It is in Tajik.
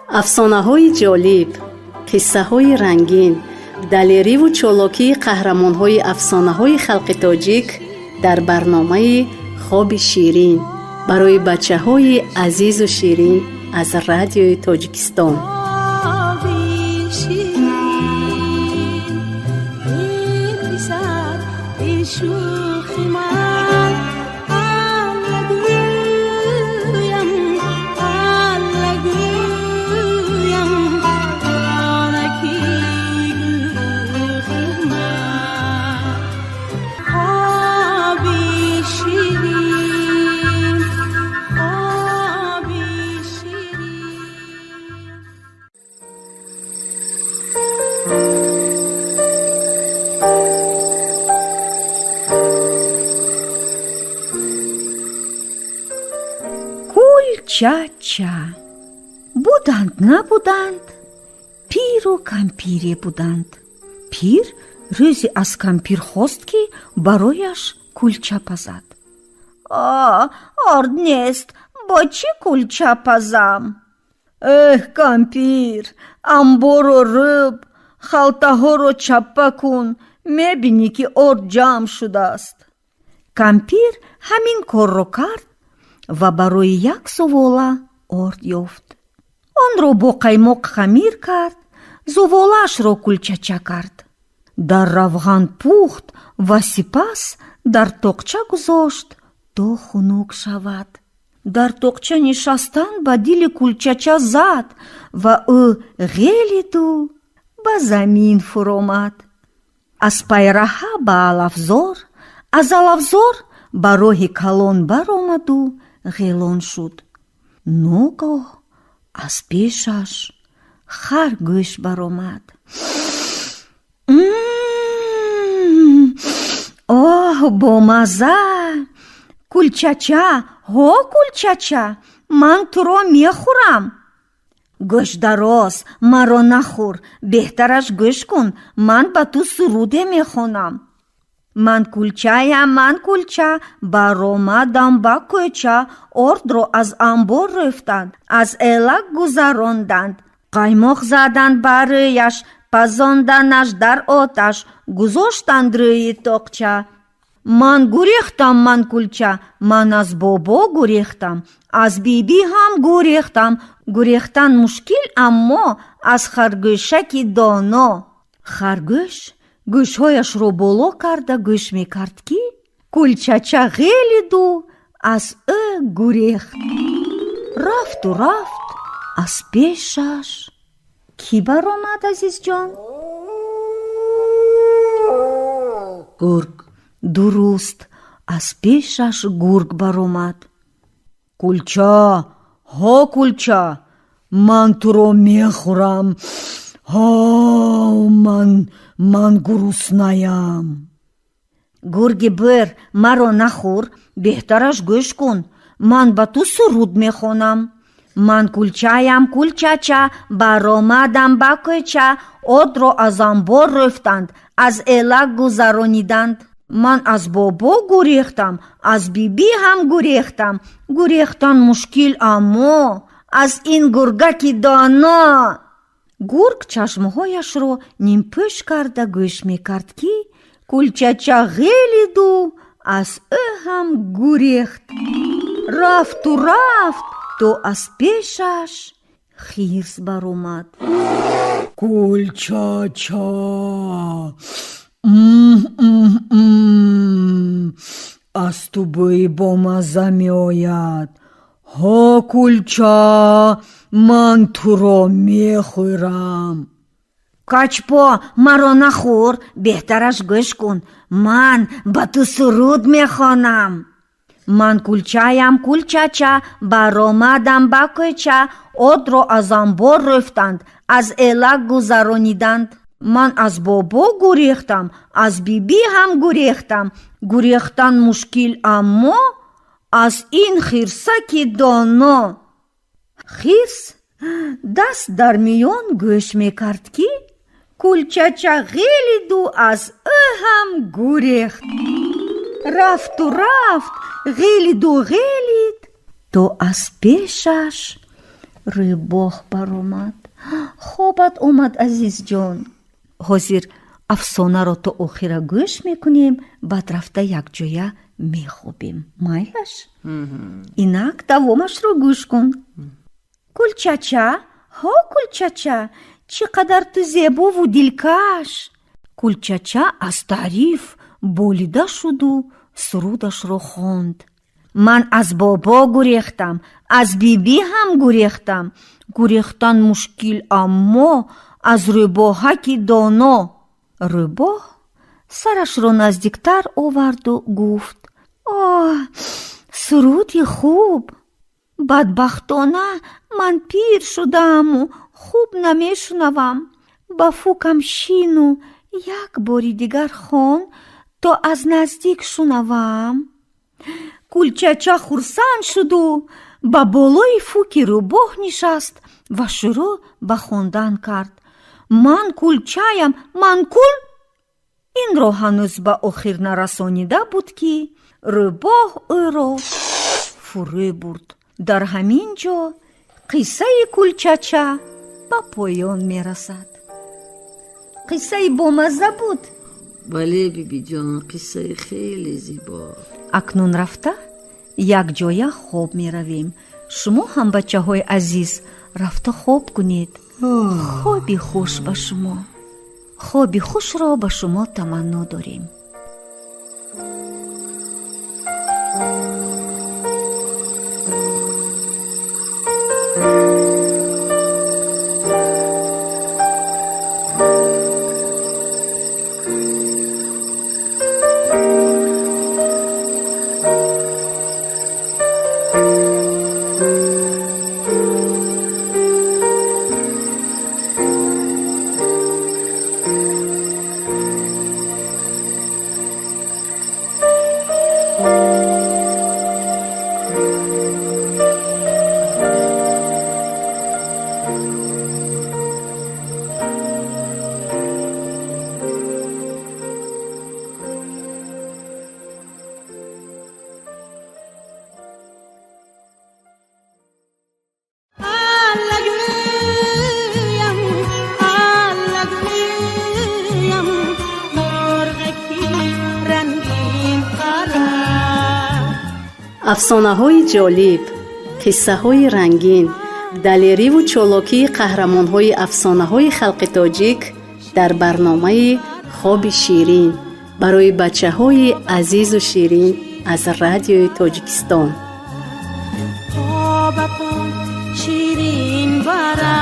Афсонаҳои ҷолиб, қиссаҳои рангин, далериву чолокии қаҳрамонҳои афсонаҳои халқи тоҷик дар барномаи «Хоби ширин» барои бачаҳои азизу ширин аз Радиои Тоҷикистон. Хоби ширин, эй писар, эй шӯхи ман, Алла гӯям, Алла гӯям, онаки гӯхи ман. Хоби ширин, хоби ширин. Кулчача. Буданд, набуданд, пиру кампире буданд. Пир рӯзе аз кампир хост, ки барояш кулча пазад. А, орд нест, бо чӣ кулча пазам? Эҳ, кампир, амборро рӯб, халтаҳоро чаппа кун, мебинӣ, ки орд ҷамъ шудааст. Кампир ҳамин корро кард ва барои як зувола орд ёфт. Онро бо қаймоқ хамир кард, зуволаашро кулчача кард, дар равған пухт ва сипас дар тоқча гузошт, то хунук шавад. Дар тоқча нишастан ба дили кулчача зад ва ӯ ғелиду ба замин фуромад. Аз пайраҳа ба алафзор, аз алафзор ба роҳи калон баромаду ғелон шуд. Ногоҳ аз пешаш харгӯш баромад. Оҳ, бомазза! Кулчача, ҳо, кулчача, ман туро мехӯрам. Гӯшдароз, маро нахӯр, беҳтараш гӯш кун, ман ба ту суруде мехонам. Ман кулчаям, ман кулча, баромадам ба кӯча, ордро аз амбор рӯфтанд, аз элак гузаронданд, қаймоқ заданд ба рӯяш, пазонданаш дар оташ, гузоштанд рӯи тоқча. Ман гурехтам, ман кулча, ман аз бобо гурехтам, аз бибӣ ҳам гурехтам, гурехтан мушкил, аммо аз харгӯшаки доно. Харгӯш гӯшҳояшро боло карда гӯш мекард, ки кулчача ғелиду аз ӯ гурехт. Рафту рафт, аз пешаш кӣ баромад, азизҷон? Гург. Дуруст, аз пешаш гург баромад. Кулча, ҳо, кулча, ман туро мехӯрам, ҳо, ман гуруснаям. Гурги бир, маро нахӯр, беҳтараш гӯш кун, ман ба ту суруд мехонам. Ман кулчаям, кулчача, баромадам ба кӯча, ордро аз амбор рӯфтанд, аз элак гузарониданд. Ман аз бобо гурехтам, аз бибӣ ҳам гурехтам, гурехтан мушкил, аммо аз ин гургаки доно. Гург чашмҳояшро нимпӯш карда гӯш мекард, ки кулчача ғелиду аз ӯ ҳам гурехт. Рафту рафт, то аз пешаш хирс баромад. Кулчача, аз ту бӯи бомазза меояд. Ҳо, кулча, ман туро мехӯрам. Качпо, маро нахӯр, беҳтараш гӯш кун, ман ба ту суруд мехонам. Ман кулчаям, кулчача, баромадам ба кӯча, ордро аз амбор рӯфтанд, аз элак гузарониданд. Ман аз бобо гурехтам, аз бибӣ ҳам гурехтам, гурехтан мушкил, аммо аз ин хирсаки доно. Хирс даст дар миён гӯш мекард, ки кулчача ғелиду аз ӯ ҳам гурехт. Рафту рафт, ғелиду ғелид, то аз пешаш Рӯбоҳ баромад. Хобат омад, азизҷон? Ҳозир афсонаро то охира гӯш мекунем, баъд рафта якҷоя мехобем, майлаш? Инак давомашро гӯш кун. Кулчача, ҳо, Кулчача, чӣ қадар ту зебову дилкаш! Кулчача аз таъриф болида шуду сурудашро хонд: Ман аз бобо гурехтам, аз бибӣ ҳам гурехтам, гурехтан мушкил, аммо аз рӯбоҳаки доно. Рӯбоҳ сарашро наздиктар оварду гуфт: Оҳ, суруди хуб! Бадбахтона, ман пир шудааму хуб намешунавам. Ба фукам шину як бори дигар хон, то аз наздик шунавам. Кулчача хурсанд шуду ба болои фуки рӯбоҳ нишаст ва шурӯъ ба хондан кард: Ман кулчаям, ман кул. Инро ҳанӯз ба охир нарасонида буд, ки рӯбоҳ ӯро фурӯ бурд. Дар ҳамин ҷо қиссаи Кулчача ба поён мерасад. Қиссаи бомазза буд? Бале, бибиҷон, қиссаи хеле зебо. Акнун рафта якҷоя хоб меравем. Шумо ҳам, бачаҳои азиз, рафта хоб кунед. Хоби хуш ба шумо, хоби хушро ба шумо таманно дорем. Аллагӯям, аллагӯям, мурғаки рангин қара. Афсонаҳои ҷолиб, қиссаҳои рангин, далериву чолокии қаҳрамонҳои афсонаҳои халқи тоҷик дар барномаи «Хоби ширин» барои бачаҳои азизу ширин аз Радиои Тоҷикистон. Хобатон ширин бара.